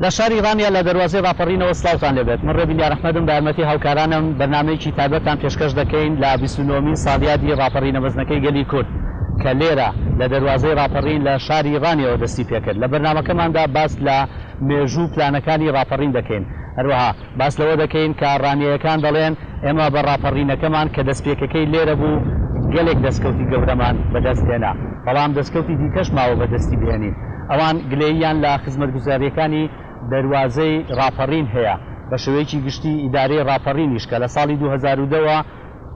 لە شاری ڕانیە لە دەروازەی ڕاپەڕینەوە سڵاوتان لێبێت من ڕێبین یار ئەحمەدم بە یارمەتی هاوکارانم بەرنامەیەکی تایبەتتان پێشکەش دەکەین لە 29مین ساڵیادی ڕاپەڕینە مەزنەکەی گەلی کورد کە لێرە لە دەروازەی ڕاپەڕین لە شاری ڕانیەوە دەستی پێکرد لە بەرنامەکەماندا باس لە مێژوو و پلانەکانی ڕاپەڕین دەکەین هەروەها باس لەوە دەکەین کە ڕانیەیەکان دەڵێن ئێمە بە ڕاپەڕینەکەمان کە دەستپێکەکەی لێرە بوو گەلێک دەستکەوتی گەورەمان بەدەست هێنا بەڵام دەستکەوتی دیکەش ماوە بەدەستی بهێنین ئەوان گلەییان لە خزمەتگوزارییەکانی دەروازەی ڕاپەڕین هەیە، بە شێوەیەکی گشتی ئیدارەی ڕاپەڕینیش کە لە ساڵی 2010 وە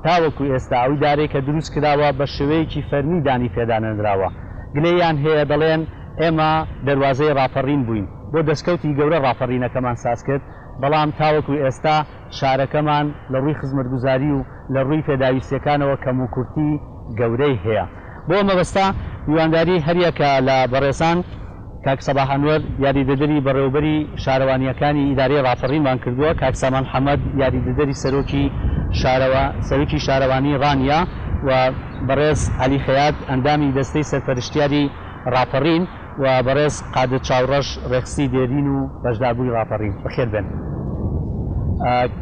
تاوەکو ئێستا ئەو ئیدارەی کە دروست کراوە بە شێوەیەکی فەرمی دانی پێدا نەنراوە گلەییان هەیە دەڵێن ئێمە دەروازەی ڕاپەڕین بووین بۆ دەستکەوتی گەورە ڕاپەڕینەکەمان ساز کرد بەڵام تاوەکو ئێستا شارەکەمان لە ڕووی خزمەتگوزاری و لە ڕووی پێداویستیەکانەوە کەموکورتی گەورەی هەیە. بۆ ئەم مەبەستە میوانداری هەریەکە لە بەڕێزان کاک سەباح ئەنوەر یاریدەدەری بەڕێوەبەری شارەوانییەکانی ئیدارەی ڕاپەڕینمان کردووە، کاک سامان حەمەد یاریدەدەری سەرۆکی شارەوە سەرۆکی شارەوانی ڕانیە و بەڕێز عەلی خەیات ئەندامی دەستەی سەرپەرشتیاری ڕاپەڕین و بەڕێز قادر چاوڕەش ڕێکخستی دێرین و بەشداربووی ڕاپەڕین. بەخێر بێن.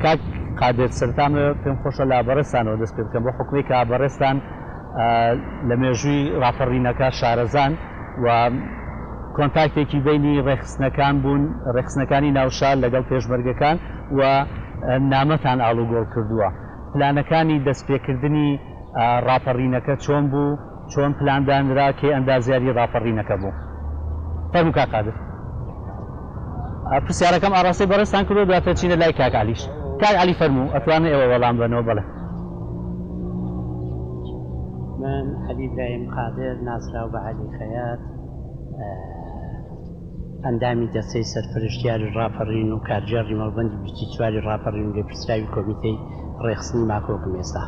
کاک قادر سەرەتا ئەمەوێ پێم خۆشە لە بەڕێزتانەوە دەست پێ بکەم بۆ حوکمەی کە بەڕێزتان لە مێژووی ڕاپەڕینەکە شارەزان و کۆنتاکتێکی بەینی ڕێکخستنەکان بوون، ڕێکخستنەکانی ناوشار لەگەڵ پێشمەرگەکان و نامەتان ئاڵوگۆڕ کردووە. پلانەکانی دەستپێکردنی ڕاپەڕینەکە چۆن بوو؟ چۆن پلان دانرا؟ کێ ئەندازیاری ڕاپەڕینەکە بوو؟ فەرموو کاک قادر. پرسیارەکەم ئاڕاستەی بەڕێزتان کردووە دواتر چینە لای کاک عەلیش. کاک عەلی فەرموو ئەتوانن ئێوە وەڵام بەنەوە بەڵێ. من عەلی برایم قادر ناسراو بە عەلی خەیات ئەندامی دەستەی سەرپەرشتیاری ڕاپەڕین و کارگێڕی مەڵبەندی 24 ڕاپەڕین و لێپرسراوی کۆمیتەی ڕێکخستنی ماکۆکم ئێستا.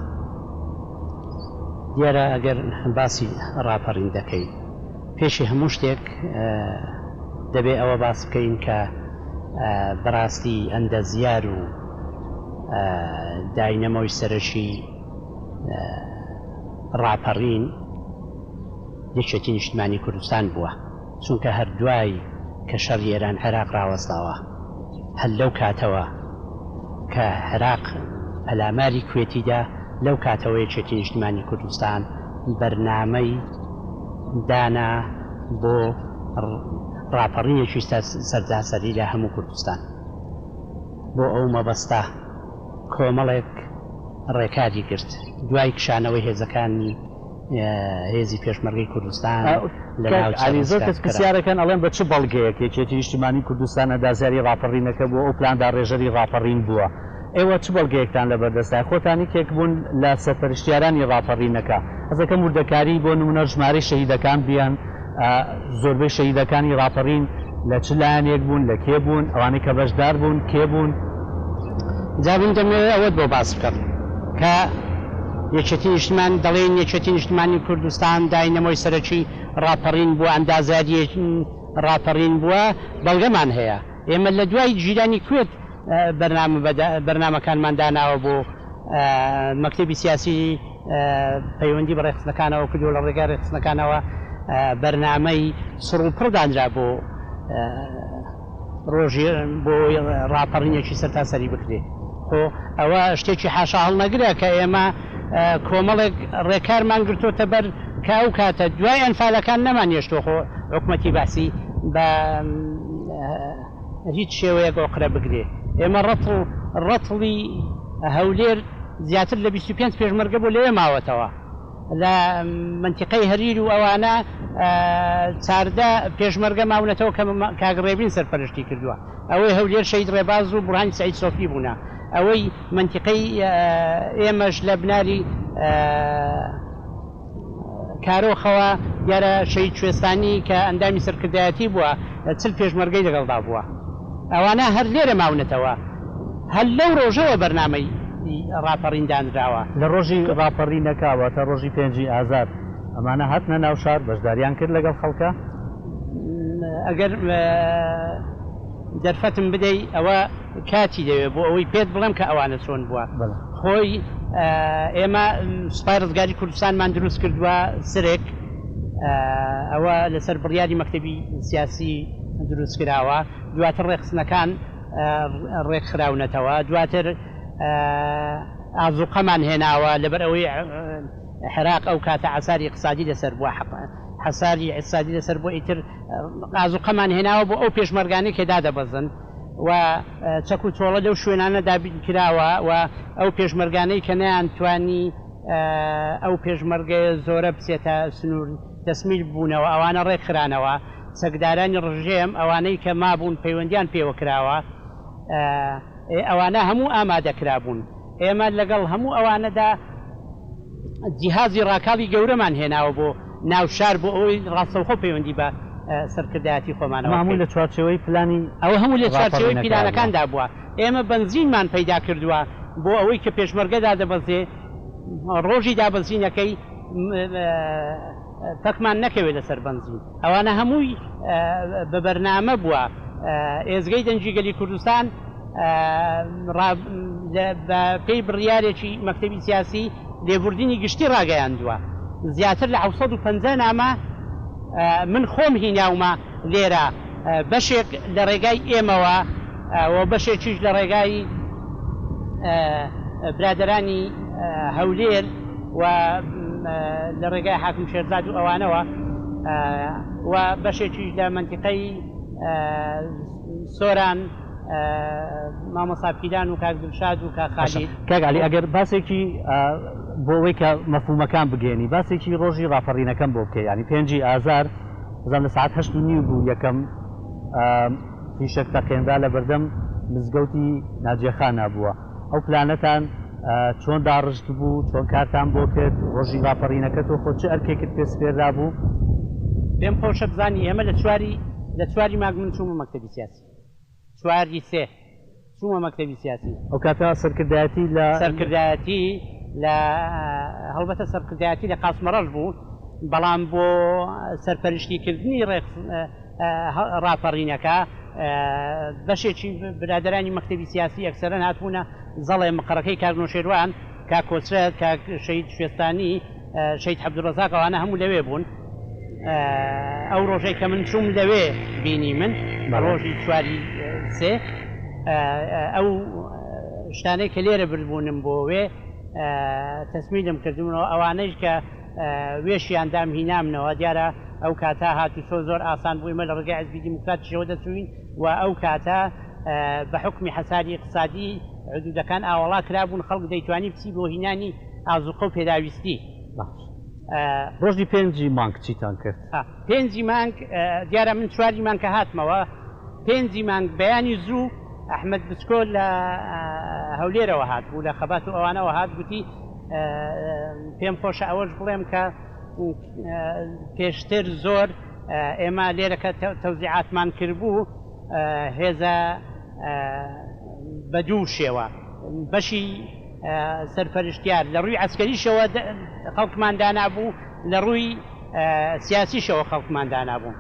دیارە ئەگەر باسی ڕاپەڕین دەکەین پێشی هەموو شتێک دەبێ ئەوە باس بکەین کە بەڕاستی ئەندەزیار و داینەمۆی سەرەکی ڕاپەڕین یەکێتی نیشتمانی کوردستان بووە، چونکە هەر دوای کە شەڕی ئێران عێراق ڕاوەستاوە هەر لەو کاتەوە کە عێراق پەلاماری کوێتی دا لەو کاتەوە یەکێتی نیشتمانی کوردستان بەرنامەی دانا بۆ ڕاپەڕینێکی سەرتاسەری لە هەموو کوردستان. بۆ ئەو مەبەستە کۆمەڵێک ڕێکاری گرت. دوای کشانەوەی هێزەکانی هێزی پێشمەرگەی کوردستان لە کاک ناوچە عەلی زۆر کەس ڕزگارکرا. پرسیارەکەن ئەڵێن بە چ بەڵگەیەک یەکێتی نیشتیمانی کوردستان ئەندازیاری ڕاپەڕینەکە بووە ئەو پلانداڕێژەری ڕاپەڕین بووە ئێوە چ بەڵگەیەکتان لەبەردەستایە خۆتان یەکێک بوون لە سەرپەرشتیارانی ڕاپەڕینەکە حەزەکەم وردەکاری بۆ نمونە ژمارەی شەهیدەکان بیەن زۆربەی شەهیدەکانی ڕاپەڕین لە چ لایەنێک بوون لە کێ بوون ئەوانەی کە بەشدار بوون کێ بوون؟ جا من دەمەوێت ئەوەت بۆ باس بکەم کە یەکێتی نیشتمان دەڵێین یەکێتی نیشتمانی کوردستان داینەمۆی سەرەکی ڕاپەڕین بووە ئەندازیاری ڕاپەڕین بووە بەڵگەمان هەیە ئێمە لە دوای گیرانی کوێت بەرنامە بەرنامەکانمان داناوە بۆ مەکتەبی سیاسی پەیوەندی بە ڕێکخستنەکانەوە کردووە، لە ڕێگای ڕێکخستنەکانەوە بەرنامەی سڕ و پڕ دانرا بۆ ڕۆژی بۆ ڕاپەڕینێکی سەرتاسەری بکرێ. خۆ ئەوە شتێکی حاشا هەڵنەگرە کە ئێمە کۆمەڵێک ڕێکارمان گرتۆتە بەر کە ئەو کاتە دوای ئەنفالەکان نەمانهێشتووە خۆ حکومەتی بەعسی بە هیچ شێوەیەک ئۆقرە بگرێ. ئێمە ڕەتڵ ڕەتڵی هەولێر زیاتر لە 25 پێشمەرگە بۆ لەوێ ماوەتەوە. لە مەنتیقەی هەریر و ئەوانە 14 پێشمەرگە ماونەتەوە کە کاک ڕێبین سەرپەرشتی کردووە. ئەوەی هەولێر شەهید ڕێباز و بورهانی سەعید سۆفی بوونە. ئەوەی مەنتیقەی ئێمەش لە بناری کارۆخەوە دیارە شەهید کوێستانی کە ئەندامی سەرکردایەتی بووە 40 پێشمەرگەی لەگەڵدا بووە. ئەوانە هەر لێرە ماونەتەوە. هەر لەو ڕۆژەوە بەرنامەی ڕاپەڕین دانراوە. لە ڕۆژی ڕاپەڕینەکە واتە ڕۆژی پێنجی ئازار ئەمانە هاتنە ناو شار بەشداریان کرد لەگەڵ خەڵکا؟ ئەگەر دەرفەتم بدەی ئەوە کاتی دەوێت بۆ ئەوەی پێت بڵێم کە ئەوانە چۆن بووە. خۆی ئێمە سوپای ڕزگاری کوردستانمان دروست کردووە سرێک ئەوە لەسەر بڕیاری مەکتەبی سیاسی دروست کراوە، دواتر ڕێکخستنەکان ڕێکخراونەتەوە، دواتر ئازوقەمان هێناوە، لەبەر ئەوەی عێراق ئەو کاتە عەساری ئیقتسادی لەسەر بووە، حەساری ئیقتسادی لەسەر بووە، ئیتر ئازوقەمان هێناوە بۆ ئەو پێشمەرگانەی کە دادەبەزن و چەک و چۆڵە لەو شوێنانە دابین کراوە و ئەو پێشمەرگانەی کە نەیانتوانی ئەو پێشمەرگەیە زۆرە بچێتە سنوور تەسمیل بوونەوە، ئەوانە ڕێکخرانەوە. چەکدارانی ڕژێم ئەوانەی کە مابوون پەیوەندیان پێوە کراوە، ئەوانە هەموو ئامادە کرابوون. ئێمە لەگەڵ هەموو ئەوانەدا جیهازی ڕاکاڵی گەورەمان هێناوە بۆ ناو شار بۆ ئەوەی ڕاستەوخۆ پەیوەندی بە سەرکردایەتی خۆمانەوە ئەمە هەموو بکەین. لە چوارچێوەی پلانی ئەوە هەموو لە چوارچێوەی ڕاپەڕینەکە بووە. پیلانەکاندا بووە. ئێمە بەنزینمان پەیدا کردووە بۆ ئەوەی کە پێشمەرگە دادەبەزێ، ڕۆژی دابەزینەکەی پەکمان نەکەوێت لەسەر بەنزین. ئەوانە هەمووی بە بەرنامە بووە. ئێزگەی دەنگی گەلی کوردستان بە پێی بڕیارێکی مەکتەبی سیاسی لێبوردنی گشتی ڕاگەیاندووە. زیاتر لە 750 نامە من خۆم هیناومە لێرە، بەشێک لە ڕێگای ئێمەوە و بەشێکیش لە ڕێگای برادەرانی هەولێر و لە ڕێگای حاکم شێرزاد و ئەوانەوە و بەشێکیش لە مەنتیقەی سۆران مامۆستا پیلان و کاک دلشاد و کاک باشە خالید. کاک عەلی ئەگەر باسێکی بۆ ئەوەی کە مەفهومەکان بگەیەنی باسێکی ڕۆژی ڕاپەڕینەکەم بۆ بکەی یانی پێنجی ئازار بزانم لە سەعات هەشت و نیو بوو یەکەم فیشەک تەقێنرا لە بەردەم مزگەوتی ناجیەخانا بووە ئەو پلانەتان چۆن داڕشت بوو چۆن کارتان بۆ کرد ڕۆژی ڕاپەڕینەکە تۆ خۆت چ ئەرکێکت پێ سپێررا بوو؟ پێم خۆشە بزانی ئێمە لە چواری لە چواری مانگ من چوومە مەکتەبی سیاسی چواری سێ چوومە مەکتەبی سیاسی. ئەو کاتە سەرکردایەتی لە. سەرکردایەتی لە هەڵبەتە سەرکردایەتی لە قاسمەڕەش بوو بەڵام بۆ سەرپەرشتی کردنی ڕێک ڕاپەڕینەکە بەشێکی برادەرانی مەکتەبی سیاسی ئەکسەرەن هاتبوونە زەڵێ مقەڕەکەی کاک نۆشێروان کاک کۆسرەت کاک شەهید شوێستانی شەهید عەبدولڕەزاق ئەوانە هەموو لەوێ بوون ئەو ڕۆژەی کە من چووم لەوێ بینی من ڕۆژی چواری سێ ئەو شتانەی کە لێرە بردبوونم بۆ وێ تەسمیلم کردبوونەوە ئەوانەیش کە وێشیان دام هینامنەوە دیارە ئەو کاتە هاتوچۆ زۆر ئاسان بوو ئێمە لە ڕێگای حزبی دیموکراتیشەوە دەچووین و ئەو کاتە بە حوکمی حەساری ئیقتسادی حدودەکان ئاوەڵا کرابوون خەڵک دەیتوانی بچی بۆ هینانی ئازوقە و پێداویستی. باش ڕۆژی پێنجی مانگ چیتان کرد؟ پێنجی مانگ دیارە من چواری مانگ کە هاتمەوە پێنجی مانگ بەیانی زوو ئەحمەد بچکۆ لە هەولێرەوە هات بوو لە خەبات و ئەوانەوە هات گوتی پێم خۆشە ئەوەش بڵێم کە پێشتر زۆر ئێمە لێرە کە تەوزیعاتمان کردبوو هێزە بە دوو شێوە بەشی سەرپەرشتیار لە ڕووی عەسکەریشەوە خەڵکمان دانابوو لە ڕووی سیاسیشەوە خەڵکمان دانابوو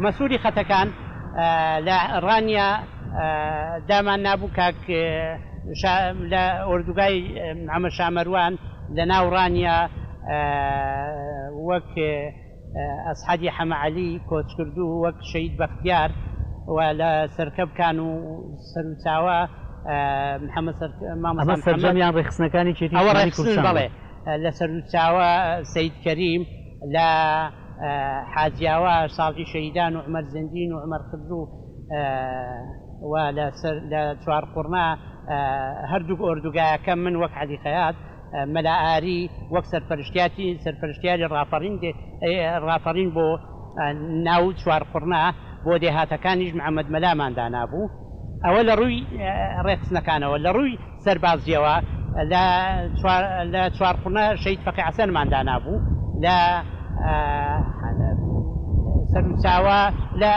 مەسووری خەتەکان لە ڕانیە دامان نابوو کاک لە ئۆردوگای محەمەد شامەروان لە ناو ڕانیە وەک ئەسحەدی حەمەعەلی کۆچکردوو وەک شەهید بەختیار و لە سەرکەبکان و سەروچاوە محەمەد سەر مامۆستا ئەمە محەمەد سەرجەمیان ڕێکخستنەکانی یەکێتی ئەوە نیشتمانی ڕێکخستن کوردستان بەڵێ بوون. لە سەروچاوە سەید کەریم لە حاجیاوا ساڵحی شەهیدان و عومەر زەندین و عومەر خدر و و لە سەر لە چوارقوڕنە هەردووک ئۆردوگایەکە من وەک عەلی خەیات مەلا ئاری وەک سەرپەرشتیاتی سەرپەرشتیاری ڕاپەڕین ڕاپەڕین بۆ ناو چوارقوڕنە بۆ دێهاتەکانیش محەمەد مەلامان دانابوو ئەوە لە ڕووی ڕێکخستنەکانەوە لە ڕووی سەربازیەوە لە لە چوارقوڕنە شەهید فەقێ حەسەنمان دانابوو لە سەروچاوە لە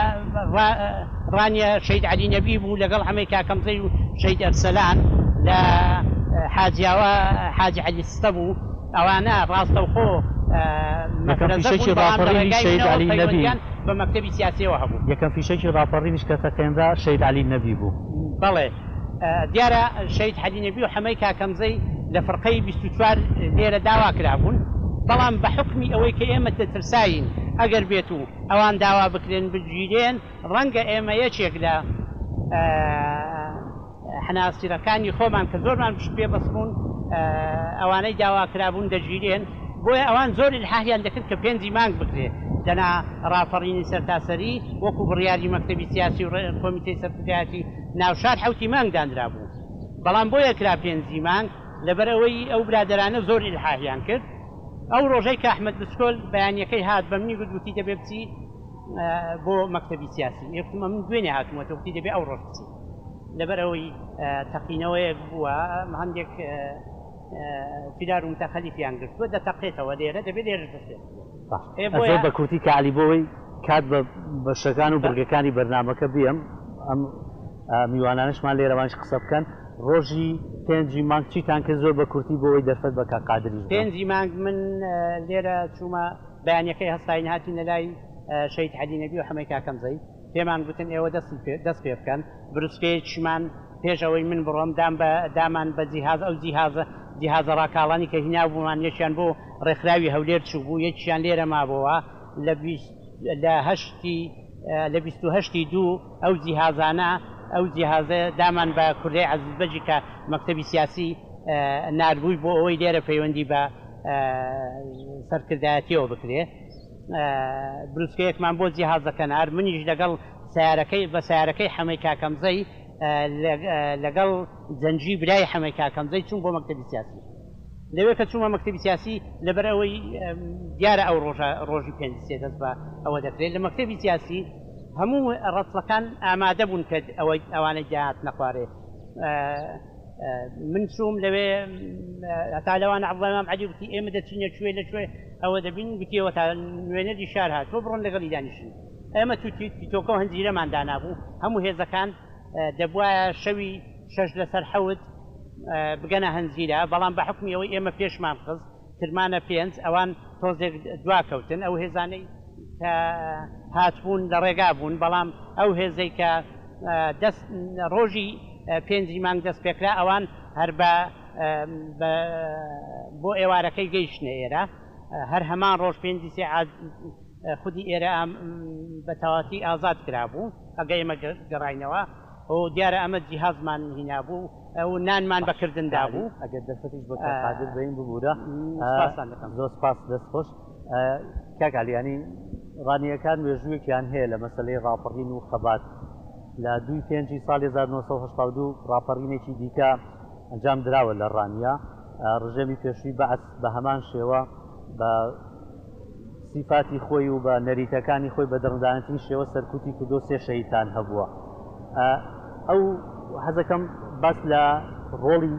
ڕانیە شەهید عەلی نەبی بوو لەگەڵ حەمەی کاکەمزەی و شەهید ئەرسەلان لە حاجیاوە حاجی عەلی سستە بوو ئەوانە ڕاستەوخۆ یەکەم مەفرەزە فیشەکی بوون بەڵام لە ڕاپەڕینی ڕێگای شەهید منەوە عەلی نەبی پەیوەندیان بە مەکتەبی سیاسیەوە هەبوو. یەکەم فیشەکی ڕاپەڕینیش کە تەقێنرا شەهید عەلی نەبی بوو. بەڵێ دیارە شەهید عەلی نەبی و حەمەی کاکەمزەی لە فرقەی 24 لێرە داوا کرابوون. بەڵام بە حوکمی ئەوەی کە ئێمە دەترساین ئەگەر بێت و ئەوان داوا بکرێن بگیرێن، ڕەنگە ئێمە یەکێک لە حەناسیرەکانی خۆمان کە زۆرمان پشت پێ بەستبوون ئەوانەی داواکرابوون دەگیرێن، بۆیە ئەوان زۆر ئیلحاحیان دەکرد کە پێنجی مانگ بکرێ، دەنا ڕاپەڕینی سەرتاسەری وەکو بڕیاری مەکتەبی سیاسی و کۆمیتەی سەرکردایەتی ناوشار حەوتی مانگ دانرابوو، بەڵام بۆیە کرا پێنجی مانگ لەبەرئەوەی ئەو برادەرانە زۆر ئیلحاحیان کرد. ئەو ڕۆژەی کە ئەحمەد بچکۆل بەیانیەکەی هات بە منی گوت، گوتی دەبێ بچی بۆ مەکتەبی سیاسی، ئێ گوتم ئەمن دوێنێ هاتوومەتەوە، گوتی دەبێ ئەو ڕۆژ بچی لەبەر ئەوەی تەقینەوەیەک بووە هەندێک فیرار و متەخەلیفیان گرتووە دەتەقێتەوە لێرە دەبێ لێرەش دەست پێ بکرێت. زۆر بە کورتی کە عەلی بۆ ئەوەی کات بە بەشەکان و بڕگەکانی بەرنامەکە بیەم ئەم میوانانەشمان لێرەوانش قسە بکەن. ڕۆژی پێنجی مانگ چیتان کرد زۆر بە کورتی بۆ ئەوەی دەرفەت بە کاک قادریش بدەم. پێنجی مانگ من لێرە چوومە بەیانیەکەی هەستاین هاتینە لای شەهید عەلی نەبی و حەمەی کاکەمزەی پێمان گوتن ئێوە دەستی پێ دەست پێ بکەن بروسکەیەکیشمان پێش ئەوەی من بڕۆم دام بە دامان بە جیهاز ئەو جیهازە جیهازە ڕاکاڵانی کە هینابوومان یەکیان بۆ ڕێکخراوی هەولێر چووبوو یەکیان لێرە مابۆوە لە 20 لە هەشتی لە 28 ی دوو ئەو جیهازانە ئەو جیهازە دامان بە کوردەی عەزیز بەگی کە مەکتەبی سیاسی ناردبووی بۆ ئەوەی لێرە پەیوەندی بە سەرکردایەتیەوە بکرێ بروسکەیەکمان بۆ جیهازەکە نارد منیش لەگەڵ سەیارەکەی بە سەیارەکەی حەمەی کاکەمزەی لەگەڵ جەنگی برای حەمەی کاکەمزەی چووم بۆ مەکتەبی سیاسی لەوێ کە چوومە مەکتەبی سیاسی لەبەر ئەوەی دیارە ئەو ڕۆژە ڕۆژی پێنج سێ دەست بە ئەوە دەکرێت لە مەکتەبی سیاسی هەموو ڕەتڵەکان ئامادە بوون کە ئەوەی ئەوانەی داهاتنە خوارێ من چووم لەوێ هەتا لەوان عەبدوڵای مام عەلی گوتی ئێمە دەچینە کوێ لە کوێ ئەوە دەبین گوتیەوە تا نوێنەری شار هاتووە بڕۆن لەگەڵی دانیشن ئێمە توتی تۆکە و هەنجیرەمان دانابوو هەموو هێزەکان دەبوایە شەوی شەش لەسەر حەوت بگەنە هەنجیرە بەڵام بە حکمی ئەوەی ئێمە پێشمان خست کرمانە پێنج ئەوان تۆزێک دواکەوتن ئەو هێزانەی کە هاتبوون لە ڕێگا بوون بەڵام ئەو هێزەی کە دەست ڕۆژی پێنجی مانگ دەست پێکرا ئەوان هەر بە بۆ ئێوارەکەی گەیشتنە ئێرە هەر هەمان ڕۆژ پێنجی سێ خودی ئێرە بە تەواتی ئازاد کرابوو ئەگە ئێمە گەڕاینەوە و دیارە ئەمە جیهازمان هینابوو ئەو نانمان باش بەکردن کاک عەلی دابوو. ئەگەر دەرفەتیش بە کاک قادر بەین ببورە سپاستان دەکەم. زۆر سپاس دەست خۆش کاک عەلی یانی ڕانییەکان مێژوویەکیان هەیە لە مەسەلەی ڕاپەڕین و خەبات لە دووی پێنجی ساڵی 1982 ڕاپەڕینێکی دیکە ئەنجام دراوە لە ڕانیە ڕژێمی پێشووی بەعس بە هەمان شێوە بە سیفاتی خۆی و بە نەریتەکانی خۆی بە دڕندانەترین شێوە سەرکوتی کردو سێ شەهیدتان هەبووە. ئەو حەزەکەم باس لە ڕۆڵی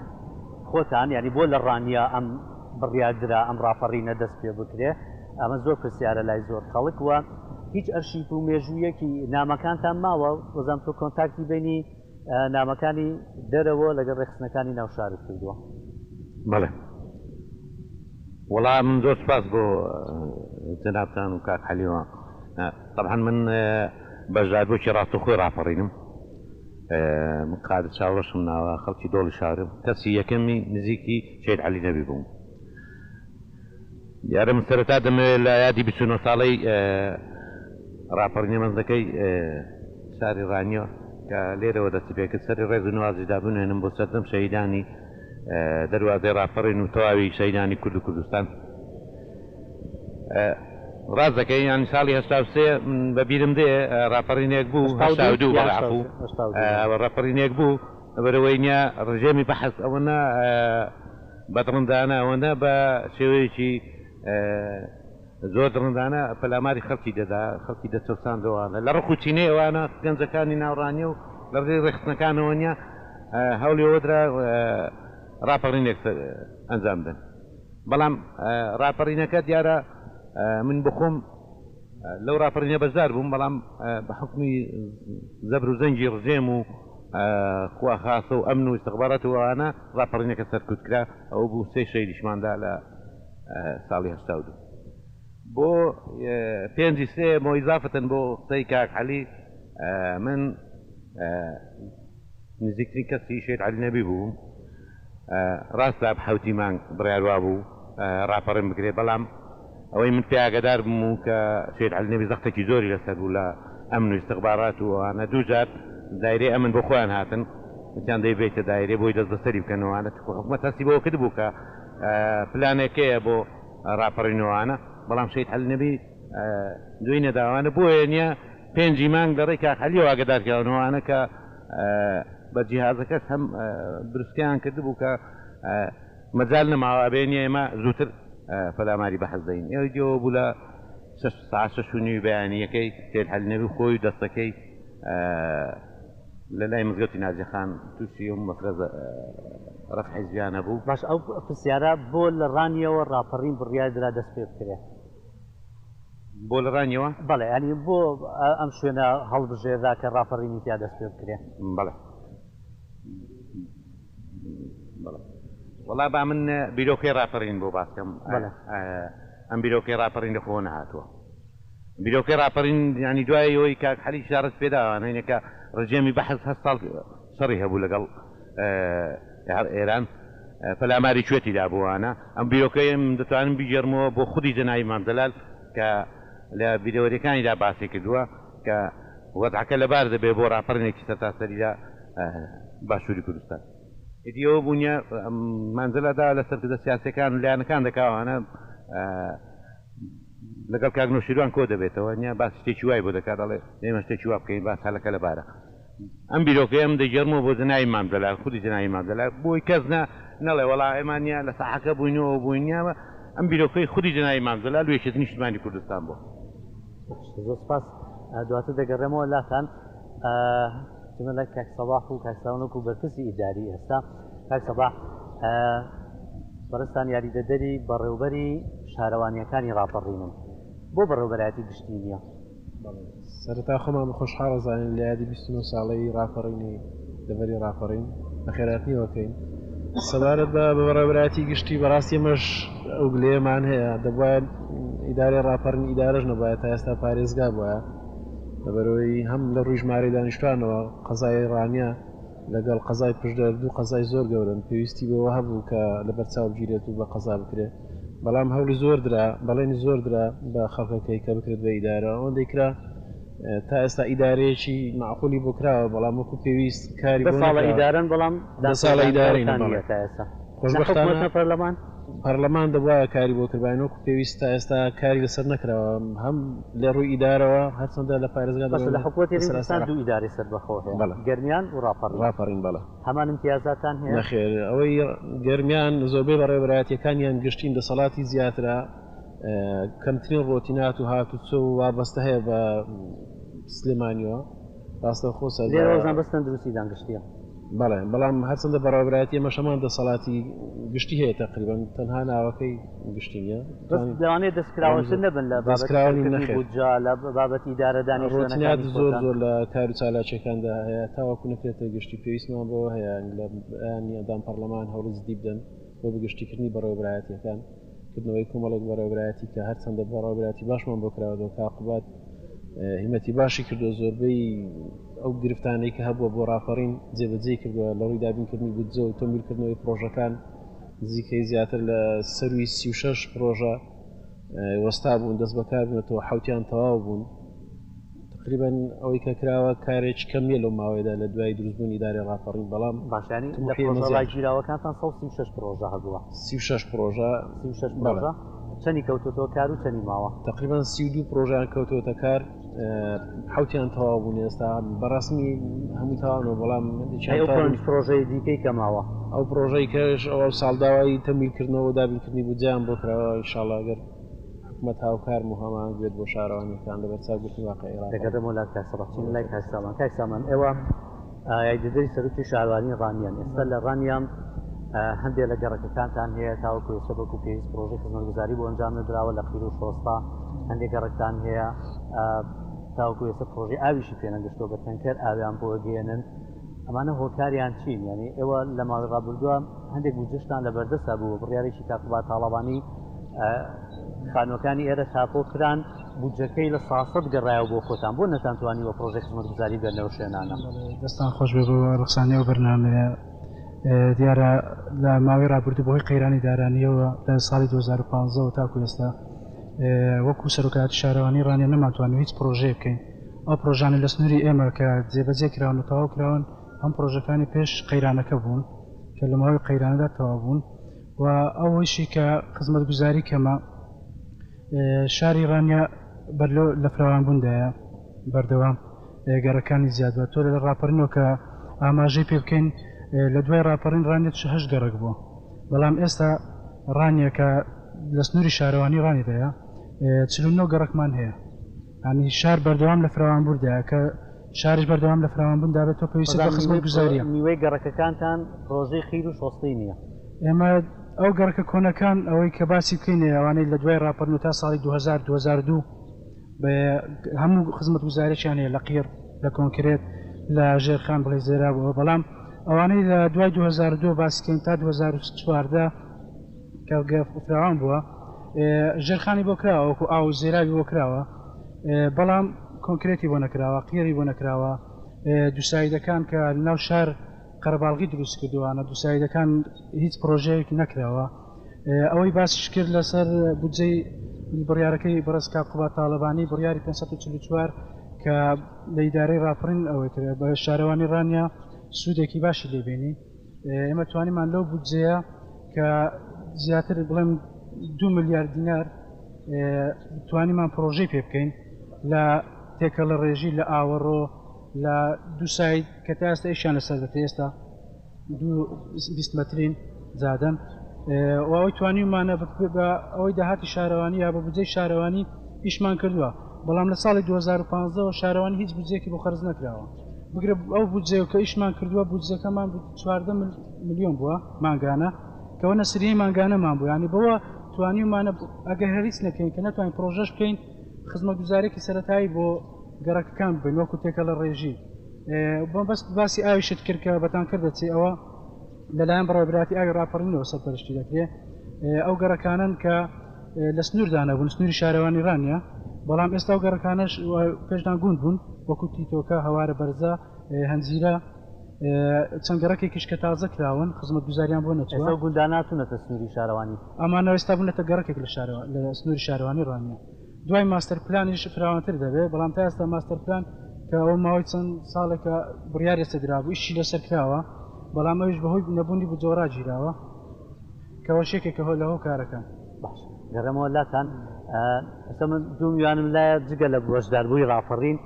خۆتان یعنی بۆ لە ڕانیە ئەم بڕیار درا ئەم ڕاپەڕینە دەست پێ بکرێ ئەمە زۆر پرسیارە لای زۆر خەڵک و هیچ ئەرشیف و مێژوویەکی نامەکانتان ماوە وەزام تۆ کۆنتاکتی بینی نامەکانی دەرەوە لەگەڵ ڕێکخستنەکانی ناو شارت کردووە. بەڵێ وەڵا من زۆر سپاس بۆ جەنابتان و کاک عەلیەوە تەبعەن من بەشداربووکی ڕاستەوخۆی ڕاپەڕینم من قادر چاوڕەشم ناوە خەڵکی دۆڵی شارم کەسی یەکەمی نزیکی شەهید عەلی نەبی بووم دیارە من سەرەتا دەمەوێت لە یادی 29 ساڵەی ڕاپەڕینە مەزنەکەی شاری ڕانیە کە لێرەوە دەستی پێکرد سەری ڕێز و نوازیدا بنوێنم بۆ سەرجەم شەهیدانی دەروازەی ڕاپەڕین و تەواوی شەهیدانی کورد و کوردستان. ڕاست دەکەی یانی ساڵی 83 من بە بیرم دێ ڕاپەڕینێک بوو 82 بەڵێ عەفوو ڕاپەڕینێک بوو لەبەرئەوەی نیە ڕژێمی بەحس ئەوەنە بە دڕندانە ئەوەنە بە شێوەیەکی زۆر دڕندانە پەلاماری خەڵکی دەدا، خەڵکی دەچەوساندەوە، لە ڕق و کینەی ئەوانە گەنجەکانی ناو ڕانیە و لە ڕێی ڕێکخستنەکانەوە نیە هەوڵی ئەوە درا ڕاپەڕینێک ئەنجام بدەن. بەڵام ڕاپەڕینەکە دیارە من بخۆم لەو ڕاپەڕینە بەشدار بووم، بەڵام بە حوکمی زەبر و زەنگی ڕژێم و خوا خاسە و ئەمن و ئیستخبارات و ئەوانە ڕاپەڕینەکە سەرکوت کرا، ئەوە بوو سێ شەهیدیشمان دا لە ساڵی 82 بۆ پێنجی سێ بۆ ئیزافەتەن بۆ قسەی کاک عەلی من نزیکترین کەسی شەهید عەلی نەبی بووم ڕاستە حەوتی مانگ بڕیار وابوو. ڕاپەڕین بکرێ، بەڵام ئەوەی من پێ ئاگادار بووم و کە شەهید عەلی نەبی زەختێکی زۆری لەسەر بوو لە ئەمن و ئیستخبارات و ئەوانە، دووجار دایرەی ئەمن بۆ خۆیان هاتن وتیان دەی بێیتە دایرەی بۆی دەست بەسەری بکەن و ئەوانە، چونکە حکومەت هەستی بەوە کردبوو کە پلانێک هەیە بۆ ڕاپەڕین و ئەوانە، بەڵام شەهید عەلی نەبی دوێی نەدا ئەوانە، بۆیە نیە پێنجی مانگ لە ڕێی کاک عەلیەوە ئاگادار کراونەوە ئەوانە کە بە جیهازەکەش هەم بروسکەیان کردبوو کە مەجال نەماوە ئەبێ نیە ئێمە زووتر پەلاماری بەحس دەین. ئێوەی دیەوە بوو لە شەش ساعت شەش و نیوی بەیانییەکەی سەید عەلی نەبی خۆی و دەستەکەی لە لای مزگەوتی ناجی خان تووشی ئەو مەفرەزە ڕەف حیزبیانە بوو. باش ئەو پرسیارە بۆ لە ڕانیەوە ڕاپەڕین بڕیار درا دەست پێ بکرێ؟ بۆ لە ڕانیەوە؟ بەڵێ یانی بۆ ئەم شوێنە هەڵبژێرا کە ڕاپەڕینی تیا دەست پێ بکرێ؟ بەڵێ وەڵا با من بیرۆکەی ڕاپەڕین بۆ باس کەم. ئەم بیرۆکەی ڕاپەڕین لە خۆوە نەهاتووە. بیرۆکەی ڕاپەڕین یانی دوای ئەوەی کاک عەلی ئیشارەت پێداوە هەینەکە ڕژێمی بەحس هەشت ساڵ شەڕی هەبوو لەگەڵ ئێران پەلاماری کوێتی دابووانە. ئەم بیرۆکەیە من دەتوانم بیگێڕمەوە بۆ خودی جەنابی مام جەلال کە لە بیرەوەریەکانیدا باسی کردووە کە وەزعەکە لەبار دەبێ بۆ ڕاپەڕینێکی سەرتاسەری لە باشووری کوردستان. ئیدی ئەوە بوو نیە مام جەلال داوا لە سەرکردە سیاسیەکان و لایەنەکان دەکا ئەوانە لەگەڵ کاک نەوشیروان کۆ دەبێتەوە نیە باسی شتێکی وای بۆ دەکات دەڵێ ئێمە شتێکی وا بکەین باس هەلەکە لەبارە. ئەم بیرۆکەیەم دەگێڕمەوە بۆ جەنابی مام جەلال، خودی جەنابی مام جەلال، بۆی کەس نە نەڵێ وەڵا ئێمە نیە لە ساحەکە بووین و ئەوە بووین نیە، ئەم بیرۆکەی خودی جەنابی مام جەلال و یەکێتی نیشتمانی کوردستان بووە. باشە زۆر سپاس. دواتر دەگەڕێمەوە لاتان. چمە لای کاک سەباح و کاک ساوان وەکو بەرپرسی ئیداری ئێستا. کاک سەباح بەڕێزتان یاریدەدەری بەڕێوبەری شارەوانییەکانی ڕاپەڕینن، بۆ بەڕێوبەرایەتی گشتی نییە؟ سەرەتا خۆمان بە خۆشحاڵ ئەزانین لە یادی 29 ساڵەی ڕاپەڕینی دەڤەری ڕاپەڕین بەخێراتنیەوە کەین. سەبارەت بە بەڕێوەبەرایەتی گشتی بەڕاستی ئێمەش ئەو گلەیەمان هەیە دەبوایە ئیدارەی ڕاپەڕین ئیدارەش نەبوایە تا ئێستا پارێزگا بوایە لەبەرەوەی هەم لە ڕووی ژمارەی دانیشتوانەوە قەزای ڕانیە لەگەڵ قەزای پشدەر دوو قەزای زۆر گەورەن پێویستی بەوە هەبوو کە لەبەرچاو بگیرێت و بە قەزا بکرێت بەڵام هەوڵی زۆر درا بەڵێنی زۆر درا بە خەڵکەکەی کە بکرێت بە ئیدارە ئەوەندەی کرا تا ئێستا ئیدارەیەکی معقولی بۆ کراوە بەڵام وەکو پێویست کاری بۆ ساڵە ئیدارەن بەڵام ساڵە ئیدارەی تا ئێستا خۆشبەختانە پەرلەمان پەرلەمان دەبواە کاری بۆ کردباین وەکو پێویست تا ئێستا کاری لەسەر نەکراوە هەم لە ڕووی ئیدارەوە هەرچەندە لە پارێزگا بەس لە حکوومەتی کوردستان دوو ئیدارەی سەربەخۆ هەیە گەرمیان و ڕاپەڕین ڕاپەڕین بەڵێ هەمان ئیمتیازاتان هەیە؟ نەخێر ئەوەی گەرمیان زۆربەی بەڕێوەبەرایەتیەکانیان گشتین دەسەڵاتی زیاترە کەمترین ڕۆتینات و هاتوچۆ و وابەستە هەیە بە سلێمانیەوە ڕاستەوخۆ سەر لێرە وەزان بەس تەندروستی دان گشتیە. بەڵێ بەڵام هەرچەندە بەڕێوەبەرایەتی ئێمەش هەمان دەسەڵاتی گشتی هەیە تەقریبەن تەنها ناوەکەی گشتی نییە. بەس لەوانەیە دەستکراوەتر نەبن لە بابەتی خەرجکردنی بودجە لە بابەتی ئیدارەدانی شوێنەکانی خۆتان. زۆر زۆر لە کار و چالاکیەکاندا هەیە تاوەکو نەکرێتە گشتی پێویستمان بەوە هەیە لە ئەیانی ئەندام پەرلەمان هەوڵی جدی بدەن بۆ بەگشتیکردنی بەڕێوەبەرایەتیەکان کردنەوەی کۆمەڵێک بەڕێوەبەرایەتی کە هەرچەندە بەڕێوەبەرایەتی باشمان بۆ کراوەتەوە کاقوبات هیمەتی باشی کردو زۆربەی ئەو گرفتانەی کە هەبووە بۆ ڕاپەڕین جێبەجێی کردووە لە ڕووی دابینکردنی بودجە و تەمویلکردنەوەی پرۆژەکان نزیکەی زیاتر لە سەروی 36 پرۆژە وەستا بوون دەست بەکاربوونەتەوە حوتیان تەواو بوون تقریبا ئەوەی کە کراوە کارێکی کەم نییە لەو ماوەیەدا لە دوای دروستبوونی ئیدارەی ڕاپەڕین بەڵام باشانی لە پرۆژە ڕاگیراوەکانتان 136 پرۆژە هەبووە 36 پرۆژە 36 پرۆژە چەنی کەوتۆتەوە کار و چەنی ماوە؟ تقریبا 32 پرۆژیان کەوتۆتە کار حوتیان تەواو بوون ئێستا بەڕسمی هەمووی تەواونەوە بەڵام ئەو پێنج پرۆژەی دیکەی کە ماوە ئەو پرۆژەی کەش ئەو ساڵ داوای تەمویلکردنەوە و دابینکردنی بودجەیان بۆ کراوە ئینشاڵڵا گەر حکومەت هاوکارم و هەماهەنگ بێت بۆ شارەوانیەکان لەبەر چاو گرتنی واقعی عێراق. دەگەڕێمەوە لات کاک سەباح چینە لای کاک سامان کاک سامان ئێوە یاریدەدەری سەرۆکی شارەوانی ڕانیەن ئێستا لە ڕانیە هەندێک لە گەڕەکەکانتان هەیە تاوەکو ئێستا وەکو پێویست پرۆژەی خزمەتگوزاری بۆ ئەنجام نەدراوە لە قیر و شۆستا هەندێک گەڕەکتان هەیە تاوەکو ئێستا پرۆژەی ئاویشی پێنەگەشتووە بە تەنکەر ئاویان بۆ گەیەنن ئەمانە هۆکاریان چین یعنی ئێوە لە ماوەی ڕابردووە هەندێک بودجەشتان لە بەردەستا بوو بڕیارێکی کاک قوباد تاڵەبانی خانووەکانی ئێرە تاپۆ کران بودجەکەی لە ساسەد گەڕایەوە بۆ خۆتان بۆ نەتانتوانیوە پرۆژەی خزمەتگوزاری بێنەوە شوێنانە؟ دەستان خۆش بێ بۆ ڕوخسانی ئەو بەرنامەیە. دیارە لە ماوەی ڕابردوو بەهۆی قەیرانی دارانییەوە لە ساڵی 2015 ەوە تاکو ئێستا وەکو سەرۆکایەتی شارەوانی ڕانیە نەمانتوانیوە هیچ پڕۆژەیەک بکەین. ئەو پڕۆژانەی لە سنووری ئێمە کە جێبەجێ کراون و تەواو کراون هەم پڕۆژەکانی پێش قەیرانەکە بوون کە لە ماوەی قەیرانەدا تەواو بوون و ئەوەیشی کە خزمەتگوزاری کەمە شاری ڕانیە بەر لە فراوانبووندایە بەردەوام گەڕەکانی زیاد بووە تۆ لە ڕاپەڕینەوە کە ئاماژەی پێ بکەین لە دوای ڕاپەڕین ڕانیە هەشت گەڕەک بووە بەڵام ئێستا ڕانیە کە لە سنووری شارەوانی ڕانیدایە 49 گەڕەکمان هەیە ینی شار بەردەوام لە فراوانبووردایە کە شاریش بەردەوام لە فراوانبوون دابێت تۆ پێویستت بە خزمەتگوزارییە. نیوەی گەڕەکەکانتان پرۆژەی قیر و شۆستەی نییە. ئێمە ئەو گەڕەکە کۆنەکان ئەوەی کە باسی بکەین ئەوانەی لە دوای ڕاپەڕین و تا ساڵی 2000 2002 بە هەموو خزمەتگوزاریەکیان هەیە لە قیڕ لە کۆنکرێت لە ژێرخان بڵێ زێرا بووە بەڵام ئەوانەی لە دوای 2002 باسی کەین تا 2014 کە فراوان بووە ژێرخانی بۆ کراوە وەکو ئاو و زێراوی بۆ کراوە بەڵام کۆنکرێتی بۆ نەکراوە قیڕی بۆ نەکراوە دووسایدەکان کە ناو شار قەرەباڵغی دروست کردووانە دووسایدەکان هیچ پرۆژەیەک نەکراوە ئەوەی باسیش کرد لەسەر بودجەی بڕیارەکەی بەڕێز کاک قوباد تاڵەبانی بڕیاری 544 کە لە ئیدارەی ڕاپەڕین ئەوەی کرد بە شارەوانی ڕانیە سوودێکی باشی لێبینی ئێمە توانیمان لەو بودجەیە کە زیاتر بڵێم دو ملیار دینار توانیمان پرۆژەی پێ بکەین لە تێکەڵە ڕێژی لە ئاوەڕۆ لە دوو ساید کە تا ئێستا ئیشیان لەسەر دەکرێت ئێستا دوو 20 مەترین جادەن و ئەوەی توانیومانە بە ئەوەی داهاتی شارەوانی یا بە بودجەی شارەوانی ئیشمان کردووە بەڵام لە ساڵی 2015ەوە شارەوانی هیچ بودجەیەکی بۆ خەرج نەکراوە بگرە ئەو بودجەیە کە ئیشمان کردووە بودجەکەمان 14 ملیۆن بووە مانگانە کەەوە نەسریەی مانگانەمان بوو ینی بەوە توانیومانە ئەگەر هەریس نەکەین کە نەتوانین پرۆژەش بکەین خزمەتگوزارێکی سەتایی بۆ گەڕەکەکان بن وەکو تێکەڵە ڕێژی بەس باسی ئاویشت کرد کە بەتان کرد دەچێ ئەوە لەلایەن بەڕێوەبەرایەتی ئاوی ڕاپەڕینەوە سەرپەرشتی دەکرێت ئەو گەڕەکانن کە لە سنووردا نەبوون سنووری شارەوانی ڕانیە بەڵام ئێستا و گەڕەکانەش پێشدان گوند بوون وەکو تیتۆکە هەوارە بەرزە هەنجیرە چەند گەڕەکێکیش کە تازە کراون خزمەت گوزاریان بۆ نەچووە گوندان ناتونەتە سنووری شارەوانی ئەمانە ئێستا بوونەتە گەڕەکێک لە شارەوە لە سنووری شارەوانی ڕانیە دوای ماستەر پلانیش فراوانتر دەبێت بەڵام تا ئێستا ماستەر پلان کە ئەو ماوەی چەند ساڵێکە بڕیار ئێستا درابوو ئیشی لەسەر کراوە بەڵام ئەویش بەهۆی نەبوونی بودجەوە ڕاگیراوە کەەوەش یەکێکە هۆ لە هۆکارەکان. باش گەڕێمەوە لاتان ئێستا من دوو میوانم لایە جگە لە بەشداربووی ڕاپەڕین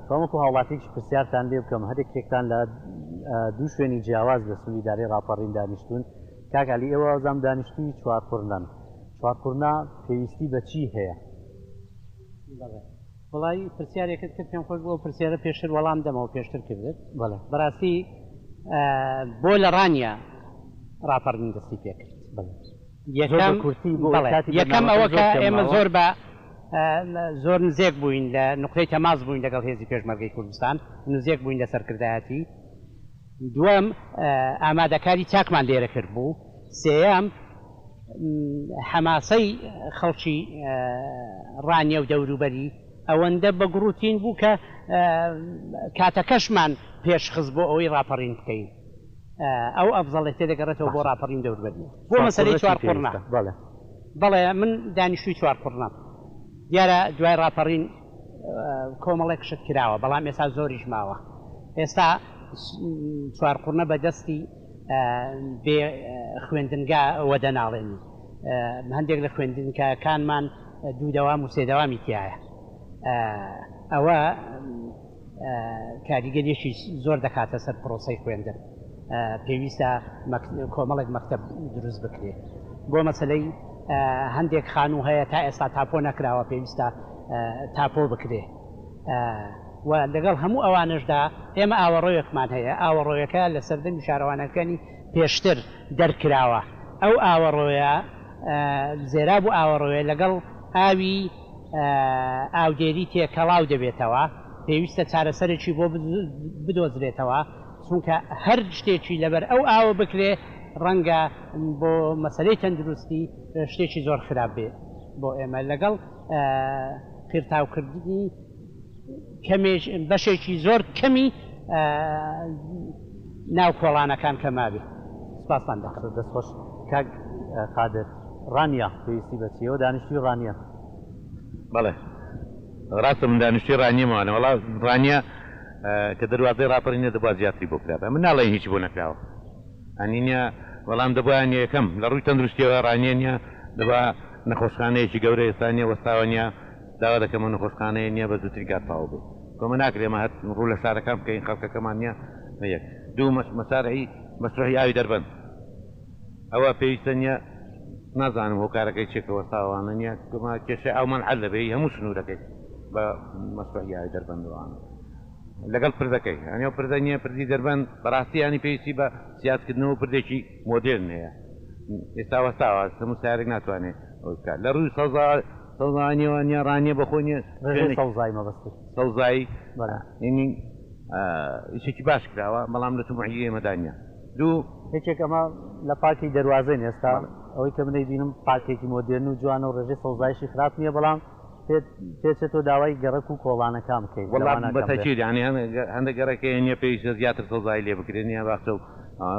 تۆم وەکو هاوڵاتیەکی پرسیارتان لێ بکەم هەرێکێکتان لە دوو شوێنی جیاواز لە سنووری دارەی ڕاپەڕین دانیشتوون کاک عەلی ئێوە وازام دانیشتووی چوارقورنەن چوارقورنە پێویستی بە چی هەیە؟ بەڵێ وەڵی پرسیارێکت کرد پێم خۆش بوو ئەو پرسیارە پێشتر وەڵام دەمەوە پێشتر کردت بەڵێ بەڕاستی بۆ لە ڕانیە ڕاپەڕین دەستی پێکرد بەڵێ یەکەم کورتی بۆ بەڵێ کاتی یەکەم بەرنامەکە ئەوە زۆر کە کەم ئێمە ماوە زۆر بە زۆر نزێک بووین لە نقطەی تەماس بووین لەگەڵ هێزی پێشمەرگەی کوردستان نزێک بووین لە سەرکردایەتی دووەم ئامادەکاری چاکمان لێرە کرد بوو سێیەم حەماسەی خەڵکی ڕانیە و دەوروبەری ئەوەندە بە گوڕوتین بوو کە کاتەکەشمان پێشخست بۆ ئەوەی ڕاپەڕین بکەین. ئەو ئەفزەڵێتیە دەگەڕێتەوە بۆ ڕاپەڕین دەوروبەری. بۆ مەسەلەی چوارقوڕنە، بەڵێ من دانیشتووی چوارقوڕنەم. دیارە دوای ڕاپەڕین کۆمەڵێک شت کراوە، بەڵام ئێستا زۆریش ماوە. ئێستا چوارقوڕنە بە دەستی بێ خوێندنگا وە دەناڵێنی. هەندێک لە خوێندنگاکانمان دوو دەوام و سێ دەوامی تیایە. ئەوە کاریگەریەکی زۆر دەکاتە سەر پرۆسەی خوێندن. پێویستە کۆمەڵێک مەکتەب دروست بکرێت. بۆ مەسەلەی هەندێک خانوو هەیە تا ئێستا تاپۆ نەکراوە پێویستە تاپۆ بکرێ. و لەگەڵ هەموو ئەوانەشدا ئێمە ئاوەڕۆیەکمان هەیە، ئاوەڕۆیەکە لە سەردەمی شارەوانەکانی پێشتر دەرکراوە، ئەو ئاوەڕۆیە زێراب و ئاوەڕۆیە لەگەڵ ئاوی ئاودێری تێکەڵاو دەبێتەوە، پێویستە چارەسەرێکی بۆ بدۆزرێتەوە، چونکە هەر شتێکی لەبەر ئەو ئاوە بکرێ ڕەنگە بۆ مەسەلەی تەندروستی شتێکی زۆر خراپ بێ بۆ ئێمە لەگەڵ قیرتاوکردنی کەمێک بەشێکی زۆر کەمی ناو کۆڵانەکان کە مابێ. سپاستان دەکەم. دەست خۆش کاک قادر. ڕانیە پێویستی بە چییە؟ دانیشتوی ڕانیە. بەڵێ ڕاستە من دانیشتوی ڕانیەمەوانە وەڵا ڕانیە کە دەروازەی ڕاپەڕینە دەبوا زیاتری بۆ کرابا من ناڵێن هیچی بۆ نەکراوە ئەنی نیە بەڵام دەبوا نیە یەکەم لە ڕووی تەندروستیەوە ڕانیە نیە دەبا نەخۆشخانەیەکی گەورە ئێستا نیە وەستاوە نیە داوا دەکەم ئەو نەخۆشخانەیە نیە بە زووترین کات تەواو بێت کۆمە ناکرێ ئێمە هەر ڕوو لە شارەکان بکەین خەڵکەکەمان نیە یەک دوو مەسارعی مەشروعی ئاوی دەربەند ئەوە پێویستە نیە نازانم هۆکارەکەی چیە کە وەستاوانە نیە کۆمە کێشەی ئاومان حەل دەبێ هەموو سنوورەکەی بە مەشروعی ئاوی دەربەندەوانە لەگەڵ پردەکەی یانی ئەو پردە نییە پردی دەربەند بەڕاستی ینی پێویستی بە زیادکردنەوە پردێکی مۆدێرن هەیە ئێستا وەستاوە هەموو سارێک ناتوانێت ئەوە بکات لە ڕووی سەوزا سەوزانیەوە نییە ڕانیە بەخۆ نییە ڕێژەی سەوزایی مەبەستت سەوزایی بەڵێ یعنی ئیشێکی باش کراوە بەڵام لە تموحی ئێمەدا نییە دوو یەکێک ئەمە لە پارکی دەروازەین ئێستا ئەوەی کە من ئەیبینم پارکێکی مۆدێرن و جوانە و ڕێژەی سەوزایشی خراپ نییە بەڵام پێچێت تۆ داوای گەڕەک و کۆڵانەکان بکەیت وەڵا بە تەکید یانی هەندێک گەڕەک هەیە نییە پێویستە زیاتر سەوزایی لێ بکرێت نییە باخچە و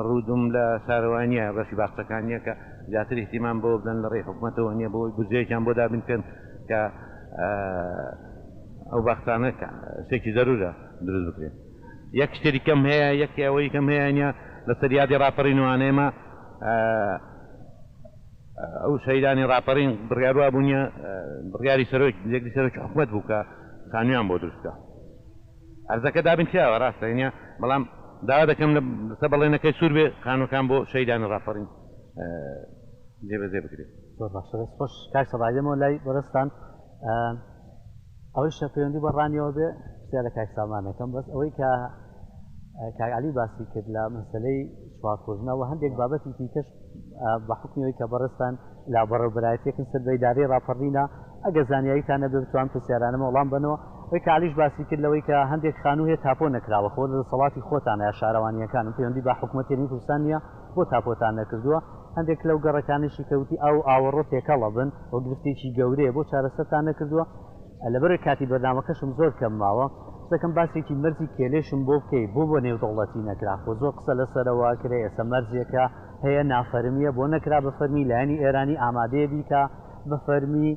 ڕوودوم لە شارەوانییە بەشی باخچەکان نییە کە زیاتر اهتیمام بەوە بدەن لە ڕێی حکومەتەوە نییە بۆی بودجەیەکیان بۆ دابین بکەن کە ئەو باخچانە شتێکی زەرورە دروست بکرێت یەک شتێکی کەم هەیە یەک ئەوەی کەم هەیە نییە لەسەر یادی ڕاپەڕین وانە ئێمە ئەو شەهیدانی ڕاپەڕین بڕیار وابوو نیە بڕیاری سەرۆک جێگری سەرۆکی حکومەت بوو کە خانوویان بۆ دروست بکا ئەرزەکە دابین کراوە ڕاستە نیە بەڵام داوا دەکەم لەسەر بەڵێنەکەی سوور بێ خانووەکان بۆ شەهیدانی ڕاپەڕین جێبەجێ بکرێت. زۆر باشە دەست خۆش کاک سەباح دێمەوە لای بەڕێزتان ئەوەی شە پەیوەندی بە ڕانیەوە بێ پرسیار لە کاک سامان دەکەم بەس ئەوەی کە کاک علی باسی کرد لە مەسلەی چوارقوڕنە و هەندێک بابەتی دیکەش بە حکمیەوەی کە بەڕێزتان لە بەڕێوبەرایەتیەکن سەر بە ئیدارەی ڕاپەڕینە ئەگەر زانیاریتان نەبێ بتوان پرسیارانەمە وەڵام بەنەوە ئەوەی کە علیش باسی کرد لەوەی کە هەندێک خانوو هەیە تاپۆ نەکراوە خۆ لە دەسەڵاتی خۆتانە یا شارەوانیەکان پەیوەندی بە حکوومەتی هەرێمی کوردستان نییە بۆ تاپۆتان نەکردووە هەندێک لەو گەڕەکانەشی کە وتی ئاو و ئاوەڕۆ تێکەڵ ئەبن و گرفتێکی گەورەیە بۆ چارەسەرتان نەکردووە لەبەرئەوەی کاتی بەرنامەکەشم زۆر کەم ماوە حەزەکەم باسێکی مەرزی کێلێشم بۆ بکەی بۆ بۆ نێودەوڵەتی نەکرا خۆ زۆر قسە لەسەرەوە کرێ ئێستا مەرزێکە هەیە نافەرمیە بۆ نەکرا بە فەرمی لایەنی ئێرانی ئامادەیە بیکا بە فەرمی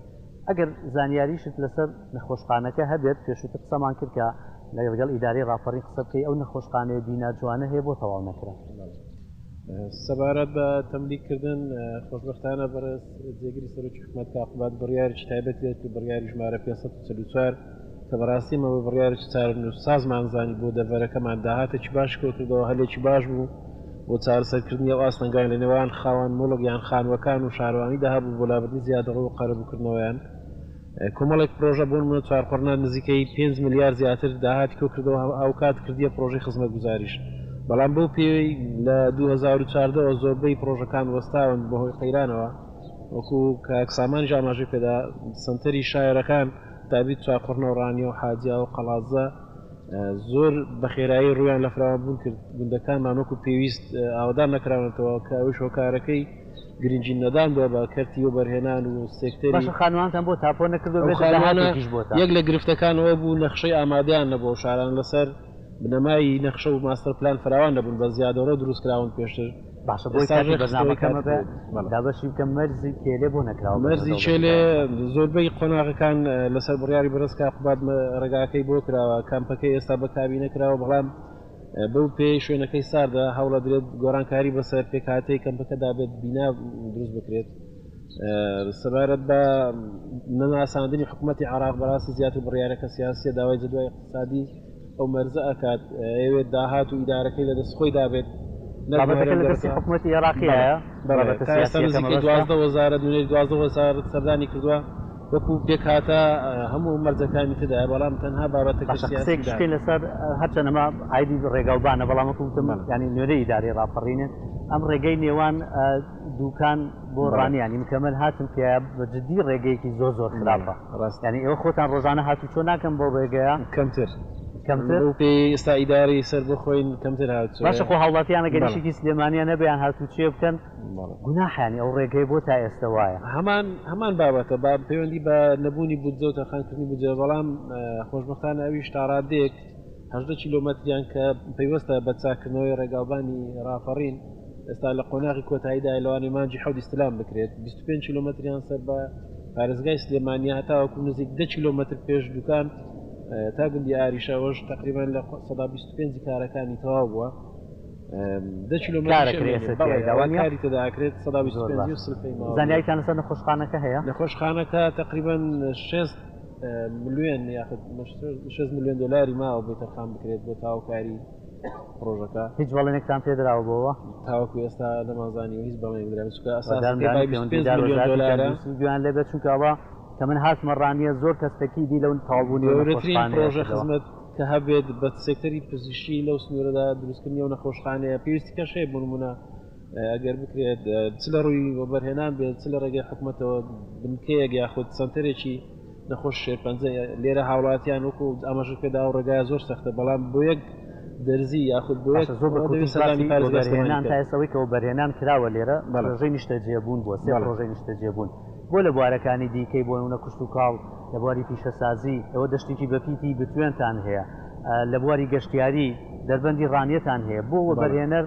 ئەگەر زانیاریشت لەسەر نەخۆشخانەکە هەبێت پێشووتر قسەمان کرد کە لەگەڵ ئیدارەی ڕاپەڕین قسە بکەی ئەو نەخۆشخانەیە بینا جوانە هەیە بۆ تەواو نەکرا؟ سەبارەت بە تەملیک کردن خۆشبەختانە بەڕێز جێگری سەرۆکی حکومەت کاک قوباد بڕیارێکی تایبەتی دەرکرد بڕیاری ژمارە 544 کە بەڕاستی ئێمە بە بڕیارێکی چارەنووسسازمان زانی بۆ دەڤەرەکەمان داهاتێکی باش کۆکردەوە هەلێکی باش بوو بۆ چارەسەرکردنی ئەو ئاستەنگان لە نێوان خاوەن موڵک یان خانووەکان و شارەوانیدا هەبوو بۆ لابردنی زیادەڕۆ و قەرەبووکردنەوەیان کۆمەڵێک پرۆژە بۆ نمونە چوارقوڕنە نزیکەی پێنج ملیار زیاتر داهاتی کۆکردەوە هاوکات کردیە پرۆژەی خزمەتگوزاریش بەڵام بەو پێی لە 2014 ەوە زۆربەی پرۆژەکان وەستاون بەهۆی قەیرانەوە وەکو کاک سامانیش ئاماژەی پێدا سەنتەری شایەرەکان تابیت چوارقوڕنە و ڕانیە و حاجیا و قەڵادزە زۆر بە خێرایی ڕویان لە فراوانبوون کرد گوندەکانمان وەکو پێویست ئاوەدان نەکراونەتەوە کە ئەویش هۆکارەکەی گرنگی نەدان بووە بە کەرتی وەبەرهێنان و سێکتەری باشە خانوانتان بۆ تاپۆ نەکردووە بێتە داهاتێکیش بۆتان؟ یەک لە گرفتەکان ئەوە بوو نەخشەی ئامادەیان نەبوو ئەو شارانە لەسەر بنەمای نەخشە و ماستەر پلان فراوان نەبوون بە زیادەڕۆ دروست کراون پێشتر باشە بۆی کاتی بەرنامەکەمە بێ دابەشی بکەم مەرزی کێلێ بۆ نەکراوە مەرزی کێلێ زۆربەی قۆناغەکان لەسەر بڕیاری بەڕێز کاک قوباد ڕێگاکەی بۆ کراوە کامپەکەی ئێستا بە کابینە کراوە بەڵام بەو پێی شوێنەکەی ساردە هەوڵەدرێت گۆڕانکاری بەسەر پێکهاتەی کەمپەکەدا بێت بینا دروست بکرێت سەبارەت بە نەناساندنی حکوومەتی عراق بەڕاستی زیاتر بڕیارەکە سیاسیە داوای جدوای اقتصادی ئەو مەرزە ئەکات ئەوێت داهات و ئیدارەکەی لە دەست خۆی دابێت حکوومەتی عێراقیە دوازدە وەزارەت نوێنەری دوازدە وەزارەت سەردانی کردووە وەکو پێکهاتە هەموو مەرجەکانی تێدایە بەڵام تەنها بابەتەکە باشە سیاسی قسەیەکش دایە. بکەین لەسەر هەرچەند ئەمە ئایدی ڕێگاوبانە بەڵام وەکو وتم بەڵێ. یانی نوێنەری ئیدارەی ڕاپەڕینن ئەم ڕێگەی نێوان دوکان بۆ بەڵێ. ڕانیە یانی مکەمەل هاتم پێیا بە جدی ڕێگەیەکی زۆر زۆر بەڵێ خراپە ڕاستە. یانی ئێوە خۆتان ڕۆژانە هاتوچۆ ناکەن بەو ڕێگەیە؟ کەمتر. کەمتر؟ بەو پێیەی ئێستا ئیدارەی سەربەخۆین کەمتر هاتوچۆیە. باشە خۆ هاوڵاتیان ئەگەر بەڵێ. ئیشێکی سلێمانیان هەبێ یان هاتوچۆ بکەن گوناحە یانی ئەو ڕێگەیە بۆ تا ئێستە وایە. هەمان هەمان بابەتە با پەیوەندی بە نەبوونی بودجە و تەرخانکردنی بودجە بەڵام خۆشبەختانە ئەویش تا ڕادەیەک 18 کیلۆمەتریان کە پەیوەستە بە چاکردنەوەی ڕێگاوبانی ڕاپەڕین ئێستا لە قۆناغی کۆتاییدا لەوانەیە مانگی حەوت ئیستلام بکرێت 25 کیلۆمەتریان سەر بە پارێزگای سلێمانیە هەتاوەکو نزیک 10 کیلۆمەتر پێش دوکان تا گوندی ئاریشەوەش تقریبان لە 25 کارەکانی تەواو بووە 10 کیلۆمەتر تێداکرێت 125 زانیاریتان لەسەر نەخۆشخانەکە هەیە؟ نەخۆشخانەکە تقریبان 6 ملیۆن یاخود 6 ملیۆن دلاری ماوە بۆی تەرخان بکرێت بۆ تاوکاری پڕۆژەکە. هیچ بەڵێنێکتان پێدراوە بۆوە؟ تاوەکو ئێستا نەمانزانیوە هیچ بەڵێنێک دراوە چونکە ئەساسەکەی بای 25 ملیۆن دۆلارە. گوێیان لێبێت چونکە ئەوە کە من هاتمە ڕانیە زۆر کەس تەکیدی لەو تەواوبوونی ئەو گەورەترین نەخۆشخانەیە پڕۆژە کردەوە. خزمەت کە هەبێت بە سێکتەری پزیشکی لەو سنوورەدا دروستکردنی ئەو نەخۆشخانەیە پێویستی کەش هەیە بۆ نموونە ئەگەر بکرێت چ لە ڕووی وەبەرهێنان بێت چ لە ڕێگەی حکومەتەوە بنکەیەک یاخود سەنتەرێکی نەخۆش شێرپەنجە لێرە هاوڵاتیان وەکو ئاماژە پێدا و ڕێگای زۆر سەختە بەڵام بۆ یەک دەرزی یاخود بۆ یەک زۆر بە پارێزگای تا ئێستا کە وەبەرهێنان کراوە لێرە پرۆژەی نیشتەجێبوون بووە سێ پرۆژەی نیشتەجێبوون بۆ لە بوارەکانی دیکەی بۆ نمونە کشتوکاڵ لە بواری پیشەسازی ئێوە دەشتێکی بەپیتی بتوێنتان هەیە لە بواری گەشتیاری دەربەندی ڕانیەتان هەیە بۆ وەبەرهێنەر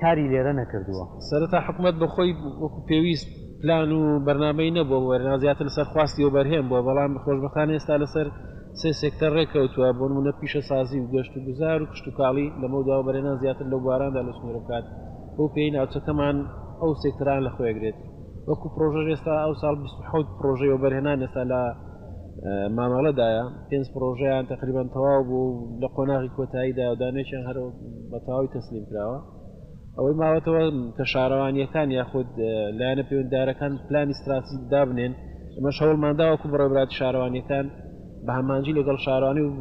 کاری لێرە نەکردووە؟ سەرەتا حکومەت بەخۆی وەکو پێویست پلان و بەرنامەی نەبووە وەرنا زیاتر لەسەر خواستی وەبەرهێن بووە، بەڵام خۆشبەختانە ئێستا لەسەر سێ سێکتەر ڕێککەوتووە، بۆ نموونە پیشەسازی و گەشتوگوزار و کشتوکاڵی، لەمەودوا وەبەرهێنان زیاتر لەو بواراندا لەو سنوورە بکات، بەو پێیەی ناوچەکەمان ئەو سێکتەران لە خۆیەگرێت. وەکو پڕۆژەش ئێستا ئەو ساڵ 27 پڕۆژەی وەبەرهێنان ئێستا لە مامەڵەدایە، پێنج پڕۆژەیان تەقریبەن تەواو بوو و لە قۆناغی کۆتاییدا و دانێکیان هەر بە تەواوی تەسلیم کراوە. ئەوەی ماوەتەوە کە شارەوانیەکان یاخود لایەنە پەیوەنددارەکان پلانی ستراتیژی دابنێن ئەمەش هەوڵماندا وەکو بەڕێوەبەرایەتی شارەوانیەکان بە هەمانجی لەگەڵ شارەوانی و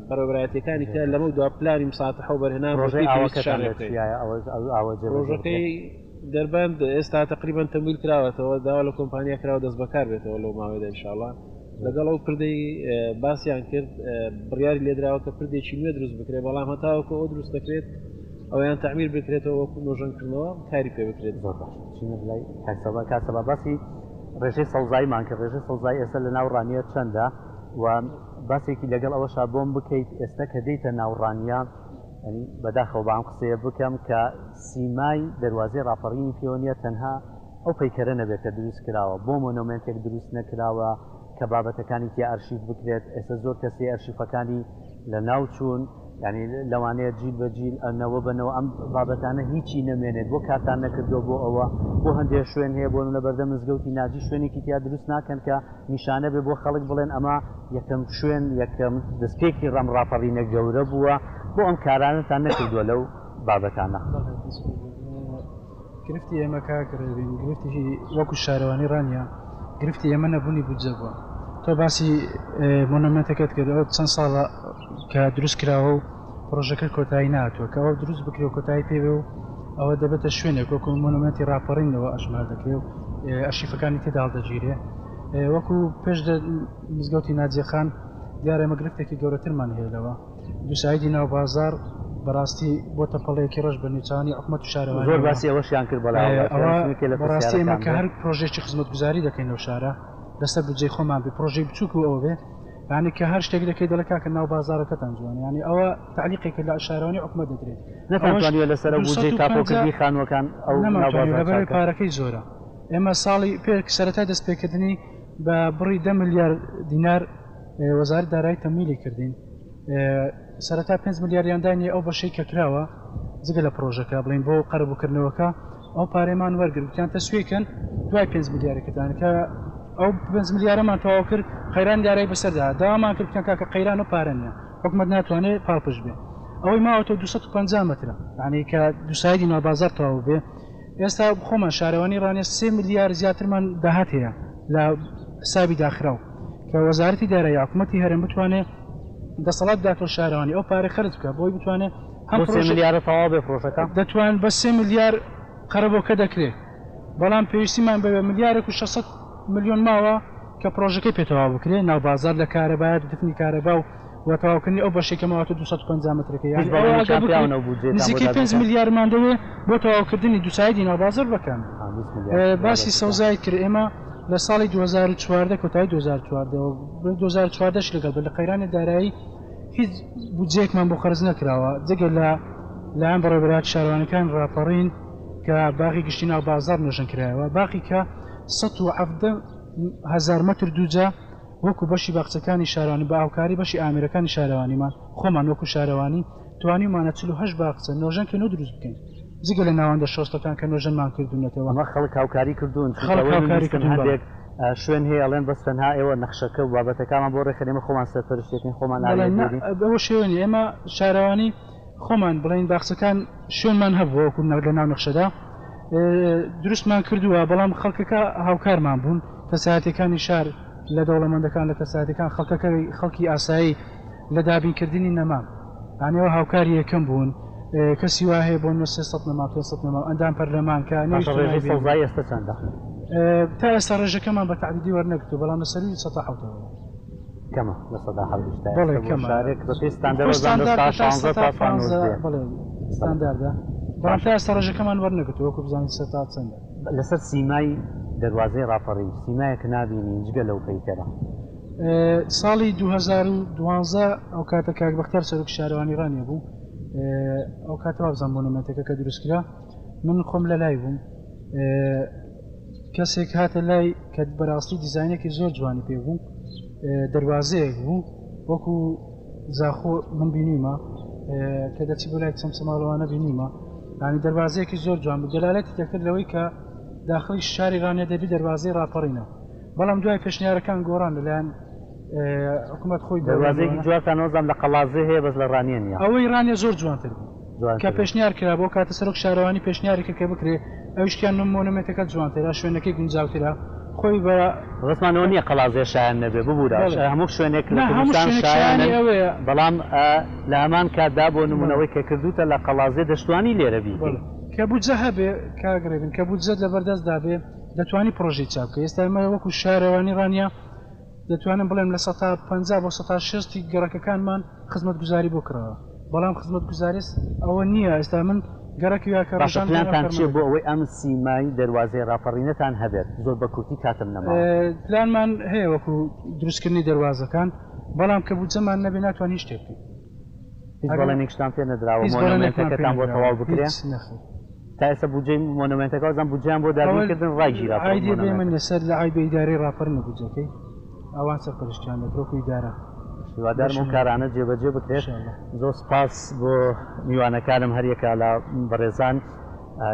بەڕێوەبەرایەتیەکانی تر لەمە دوا پلانی مساتحە و بەرهێنان پرۆژەی ئاوەکەتان لە بکەین. چیایە؟ ئەوە ئاوە جێبەجێ بکرێت؟ پرۆژەکەی دەربەند ئێستا تقریبا تەمویل کراوەتەوە داوا لە کۆمپانیا کراوە دەست بەکار بێتەوە لەو ماوەیەدا ئینشاڵڵا لەگەڵ ئەو پردەی باسیان کرد بڕیاری لێدراوە کە پردێکی نوێ دروست بکرێت بەڵام هەتاوەکو ئەو دروست دەکرێت ئەویان تعمیر بکرێتەوە وەکو نۆژەنکردنەوە کاری پێ بکرێت. زۆر باش چینە لای کاک سەبا. کاک سەبا باسی ڕێژەی سەوزاییمان کرد، ڕێژەی سەوزایی ئێستا لە ناو ڕانیە چەندە و باسێکی لەگەڵ ئەوەشا بۆم بکەیت ئێستا کە دێیتە ناو ڕانیە یانی بەداخەوە با ئەم قسەیە بکەم کە سیمای دەروازەی ڕاپەڕینی پێوە نییە تەنها ئەو پەیکەرە نەبێت کە دروست کراوە، بۆ مۆنۆمێنتێک دروست نەکراوە کە بابەتەکانی تیا ئەرشیف بکرێت، ئێستا زۆر کەسی ئەرشیفەکانی لە ناو چوون، یانی لەوانەیە جیل بە جیل، نەوە بە نەوە ئەم بابەتانە هیچی نەمێنێت، بۆ کارتان نەکردووە بۆ ئەوە، بۆ هەندێک شوێن هەیە بۆ نمونە بەردەم مزگەوتی ناجی شوێنێکی تیا دروست ناکەن کە نیشانە بێ بۆ خەڵک بڵێن ئەمە یەکەم شوێن یەکەم دەستپێکی ڕەم ڕاپەڕینە گەورە بووە، بۆ ئەم کارانەتان نەکردووە لەو بابەتانە؟ گرفتی ئێمە کاک ڕێبین گرفتی وەکو شارەوانی ڕانیە گرفتی ئێمە نەبوونی بودجە بووە تۆ باسی مۆنۆمێنتەکەت کرد ئەو چەند ساڵە کە دروست کراوە و پرۆژەکە کۆتایی نهاتووە کە ئەوە دروست بکرێ و کۆتایی پێ بێ و ئەوە دەبێتە شوێنێک وەکو مۆنۆمێنتی ڕاپەڕینەوە ئەژمار دەکرێ و ئەرشیفەکانی تێدا هەڵدەگیرێ وەکو پێش مزگەوتی ناجیەخان دیارە ئێمە گرفتێکی گەورەترمان هەیە لەوە دوسایدی ناو بازاڕ بەڕاستی بۆتە پەڵەیەکی ڕەش بە نێوچاوانی حکومەت و شارەوانیەوە. زۆر باسی ئەوەشیان کرد بەڵێ ئەوە هاوڵاتیان یەکێ لە بەڕاستی ئێمە پرسیارەکان کە بوو. هەر پرۆژەیەکی خزمەتگوزاری دەکەین لەو شارە لەسەر بودجەی خۆمان بێ پرۆژەی بچووک و ئەوە بێ یانی کە هەر شتێک دەکەی دەڵێ کاکە ناو بازاڕەکەتان جوانە یانی ئەوە تەعلیقێکە لە شارەوانی حکومەت دەدرێت نەتان ئەوەش توانیوە لەسەر ئەو بودجەی 250 تاپۆکردنی خانووەکان ئەو ناو نەمانتوانیوە بازاڕ لەبەرئەوەی چاکەن؟ پارەکەی زۆرە ئێمە ساڵی پێ سەرەتای دەستپێکردنی بە بڕی 10 ملیار دینار وەزارەت دارایی تەمویلی کردین سەرەتا 5 ملیاریان دانیە ئەو بەشەی کە کراوە جگە لە پرۆژەکە بڵین بۆ قەرەبووکردنەوەکە ئەو پارەمان وەرگر وتیان تەسویکەن دوای 5 ملیارەکەتان کە ئەو 5 ملیارەمان تەواو کرد قەیران دارایی بەسەردا داوامان کرد بکەن کاکە قەیران و پارە نییە حکومەت ناتوانێت پاڵپشت بێ ئەوەی ماوەتەوە 250 مەترە یعنی کە دووسایدی ناو بازار تەواو بێ ئێستا خۆمان شارەوانی ڕانیە سێ ملیار زیاترمان داهات هەیە لە حسابی داخراو کە وەزارەتی دارایی حکوومەتی هەرێم بتوانێت دەسەڵات بداتەوە شارەوانی ئەو پارە خەرج بکە بۆی بتوانێت هەم بۆ سێ ملیارە تەواو بێ پرۆژەکە؟ دەتوان بە سێ ملیار قەرەبۆکە دەکرێت بەڵام پێویستیمان بە ملیارێک و 600 ملیۆن ماوە کە پرۆژەکەی پێ تەواو بکرێت ناو بازار لە کارەبایەت دفنی کارەبا و و تەواوکردنی ئەو بەشەی کە ماوەتە 250 مەترەکە هیچ یانی ئەوە بەڵێنێکیان ئەگەر پیاوە بکرێت نەو بودجەتان بۆ نزیکەی دابین 5 کەن؟ ملیارمان دەوێ بۆ تەواوکردنی دووسایدی ناو بازاڕ بەکەم 20 ملیار باسی دابین بکەن. سەوزایی کرد ئێمە لە ساڵی 2014 کۆتایی 2014 و 2014 لەگەڵ بێت لە قەیرانی دارایی هیچ بودجەیەکمان بۆ قەرز نەکراوە جگە لە لایەن بەڕێوەبەرایەتی شارەوانیەکان ڕاپەڕین کە باغی گشتی ناو بازاڕ نۆژەن کرایەوە باقی کە 117 هەزار مەتر دووجا وەکو بەشی باخچەکانی شارەوانی بە هاوکاری بەشی ئامێرەکانی شارەوانیمان خۆمان وەکو شارەوانی توانیومانە 48 باخچە نۆژەن کەین و دروست بکەین جگە لە ناوەندە شۆستەکان کە نۆژەنمان کردوونەتەوە. ئەمە خەڵک هاوکاری کردوون چونکە خەڵک ئەوەی من هاوکاری بیستم کردوون بەڵێ. هەندێک شوێن هەیە ئەڵێن بەس تەنها ئێوە نەخشەکە و بابەتەکانمان بۆ ڕێکخەن ئێمە خۆمان سەرپەرشتی ئەکەین خۆمان بەڵێ ئاوی نا ئەدێرین. بەوە شێوە نیە ئێمە شارەوانی خۆمان بڵێین باخچەکان شوێنمان هەبووە وەکو لە ناو نەخشەدا دروستمان کردووە بەڵام خەڵکەکە هاوکارمان بوون کەسایەتەکانی شار لە دەوڵەمەندەکان لە کەسایەتەکان خەڵکەکە خەڵکی ئاسایی لە دابینکردنی نەمام یانەوە هاوکاری یەکەم بوون کەسی وا هەیە بۆ 300 نەما 500 نەما ئەندام پەرلەمان کە باشە ڕێژەی سەوزایی ئێستا چەندە؟ تا ئێستا ڕێژەکەمان بە تەعدیدی وەرنەگرتووە بەڵام لە سەرووی 7%ەوە. کەمە 7%یش تا بەڵێ ئێستا بۆ کەمە. شارێک بەپێی ستاندەر خۆی وەزان ستاندارد تا تا 16 سەتا تا 15 19. بەڵێ ستانداردە بەڵام تا ئێستا ڕێژەکەمان وەرنەگرتووە وەکو بزانین سەتا چەندە. لەسەر سیمای دەروازەی ڕاپەڕین سیمایەک نابینین جگە لەو پەیکەرە. ساڵی 2012 ئەو کاتە کاک بەختیار سەرۆکی شارەوانی ڕانیە بوو ئەو کاتە وابزانم مۆنۆمێنتەکە کە دروست کرا من خۆم لە لای بووم کەسێک هاتە لای کە بەڕاستی دیزاینێکی زۆر جوانی پێ بوو دەواازەیەک بوو وەکو زاخۆ من بینیمە کە دەچی بۆ لای چەمچەماڵەوانە بینیمە ینی دەواازەیەکی زۆر جوان بوو دەلالەتی دەکرد لەوەی کە داخلی شاری ڕانیە دەبی دەواازەی ڕاپەڕینە بەڵام دوای پێشنیارەکان گۆڕان لەلایەن حکوومەت خۆی دەواازەیەکی جواتان وەزام لە قەڵازێ هەیە بەس لە ڕانیە نیە. ئەوەی ڕانیە زۆر جوانتر بوو کە پێشنیار کرا بۆ کاتە سەرۆک شارەوانی پێشنیاری کرد کە بکرێ ئەویشتیان مۆنۆمێنتەکە جوانترە شوێنەکەی گونجاوترە خۆی بە ڕستمانەوە نییە قەڵازێ شایان نەبێ ببوورە هەموو شوێنێک لە کوردستان شایانن بەڵام لە هەمان کاتدا بۆ نمونەوەی کە کردوتە لە قەڵازێ دەشتوانی لێرە بیکەی. کە بودجە هەبێ کاک ڕێبین کە بودجەت لەبەردەستدا بێ دەتوانی پڕۆژەی چاک بکەی ئێستا ئێمە وەکو شارەوانی ڕانیە دەتوانم بڵێم 50% بۆ 60% گەڕەکەکانمان خزمەتگوزاری بۆ کراوە بەڵام خزمەتگوزاری ئەوە نییە ئێستا من گەڕەکی یا کە باشە پلانتان چییە بۆ ئەوەی ئەم سیمای دەروازەی ڕاپەڕینەتان هەبێت؟ زۆر بە کورتی کاتم نەماوە. پلانمان هەیە وەکو دروستکردنی دەروازەکان بەڵام کە بودجەمان نەبێ ناتوانین هیچ شتێک بکەین. هیچ بەڵێنێکشتان پێ نەدراوە مۆنۆمێنتەکەتان بۆ تەواو بکرێ؟ تا ئێستا بودجەی مۆنۆمێنتەکە وازان بودجەیان بۆ دابین کردن ڕاگیرا. ئایدی بێ من لەسەر لە ئای بە ئیدارەی ڕاپەڕینە بودجەکەی ئەوان سەرپەرشتیان دەکرد وەکو ئیدارە. هیوادارم ئەو کارانە جێبەجێ بکرێت. زۆر سپاس بۆ میوانەکانم هەریەکە لە بەڕێزان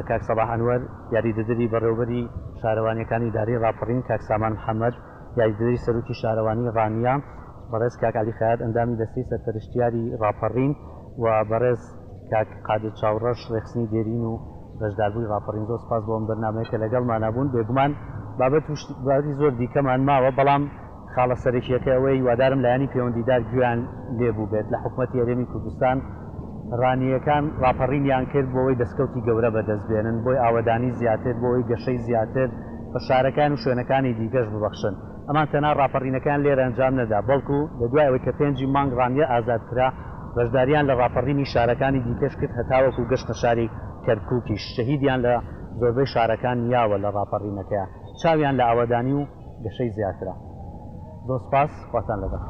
کاک سەباح ئەنوەر یاریدەدەری بەڕێوبەری شارەوانیەکانی ئیدارەی ڕاپەڕین، کاک سامان محەمەد یاریدەدەری سەرۆکی شارەوانی ڕانیە، بەڕێز کاک عەلی خەیات ئەندامی دەستەی سەرپەرشتیاری ڕاپەڕین و بەڕێز کاک قادر چاوڕەش ڕێکخستنی دێرین و بەشداربووی ڕاپەڕین. زۆر سپاس بۆ ئەم بەرنامەیە کە لەگەڵمانا بوون. بێگومان بابەت و بابەتی زۆر دیکەمان ماوە، بەڵام خاڵە سەرەکییەکە ئەوەیە هیوادارم لایەنی پەیوەندیدار گوێیان لێ بووبێت لە حکومەتی هەرێمی کوردستان. ڕانییەکان ڕاپەڕینیان کرد بۆ ئەوەی دەستکەوتی گەورە بەدەست بێنن، بۆی ئاوەدانی زیاتر، بۆ ئەوەی گەشەی زیاتر بە شارەکان و شوێنەکانی دیکەش ببەخشن. ئەمان تەنها ڕاپەڕینەکەیان لێرە ئەنجام نەدا، بەڵکو لە دوای ئەوەی کە پێنجی مانگ ڕانیە ئازاد کرا، بەشدارییان لە ڕاپەڕینی شارەکانی دیکەش کرد هەتاوەکو گەشتە شاری کەرکوکیش. شەهیدیان لە زۆربەی شارەکان یاوە لە ڕاپەڕینەکەیا. چاویان لە ئاوەدانی و گەشەی زیاترە. زۆر سوپاس، خواتان لەگەڵ.